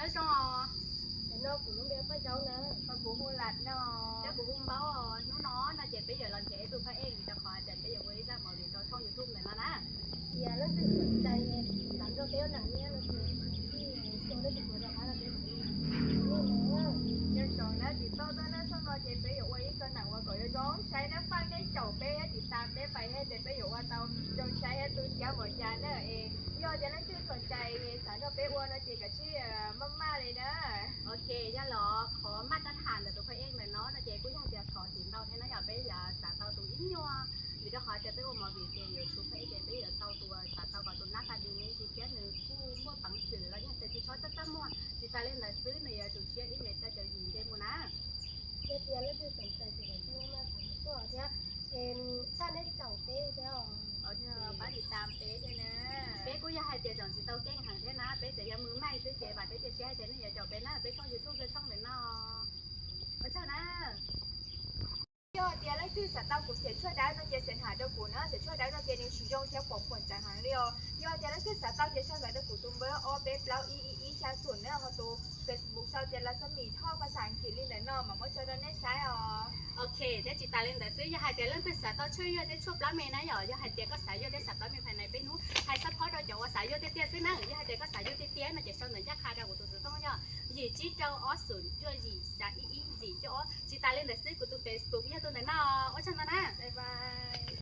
Nyob zoo os. Kuv hu Lam no. Nyob kuv hu Npaub os. Hnub no no ces peb yuav los nrhiav ib tug phab ej vim rau qhov tias peb yuav ua ib zaj movie rau tshooj YouTube ntawm no na. Yog leej twg xav nrog peb ua nam nyiaj no ces, nyob zoo na, tsis tau tuaj na, txog no ces peb yuav ua ib co nam uas kom yuav zoo saib na, faj nej caum peb thiab tiv tas peb pais thiab ces peb yuav ua tau zoo saib thiab tu siab npaum cas na. Es yog tias leej twg xom cai xav nrog peb ua no ces kav tsij maj maj li na. Ok, yog los qhov maj tab tham ntawm tus phab ej ntawm no no ces kuj yog tias thov tsis ntau thiab na, yog peb yuav xav tau tus ib nyuag, vim rau qhov tias peb ua movie ces yuav tsum phab ej ces peb yuav tau tus xav tau kom tus nab tas di me ntsis thiab nws kuj muaj peev xwm los yog tias tsis txhob txaj txaj muag, tsis tas li ntawd xwb nws yuav tsum siab ib mev rau caum yim nce mus na. Yog tias leej twg xav txais ces kav tsij maj maj tham tuaj thiab, faj nej caum peb thiab os. Pab tiv tas peb thiab na. Peb kuj yog hais tias tseem tsis tau keej heev thiab na, peb tseem yog mws maij xwb ces vam thiab cia siab hais tias nej yuav caum peb na, peb tshooj YouTube thiab tshooj ntawm no. Ua tsaug na. Yog tias leej twg xav tau kuv xiam tshuaj dawb no ces xiam tham rau kuv na, xiam tshuaj dawb no ces nws tsis zoo thiab pom phuam ceev heev li os. Yog tias leej twg xav tau ces sau ntawv rau kuv tus npawb ob peb plaub ib ib ib xya xoom na, ho tus Facebook sau tias Laxmi Thoj phas xas Askiv li ntawm no mam muab tso rau nej saib os. Ok, thiab tsis tas li ntawd xwb, yog hais tias leej twg xav tau tshuaj yuag thiab tshuaj plab me na yom, yog hais tias koj xav yuag thiab xav plab me phais nais peb hnub hais support rau cov uas xav yuag tiag tiag xwb na, yog hais tias koj xav yuag tiag tiag no ces sau ntawv ncaj qha rau kuv tus xov tooj yog yim tsib rau ob xoom cuaj yim xya ib ib yim cuaj ob. Tsis tas li ntawd xwb, kuv tus Facebook yog tus ntawm no. Ua tsaug ntau na.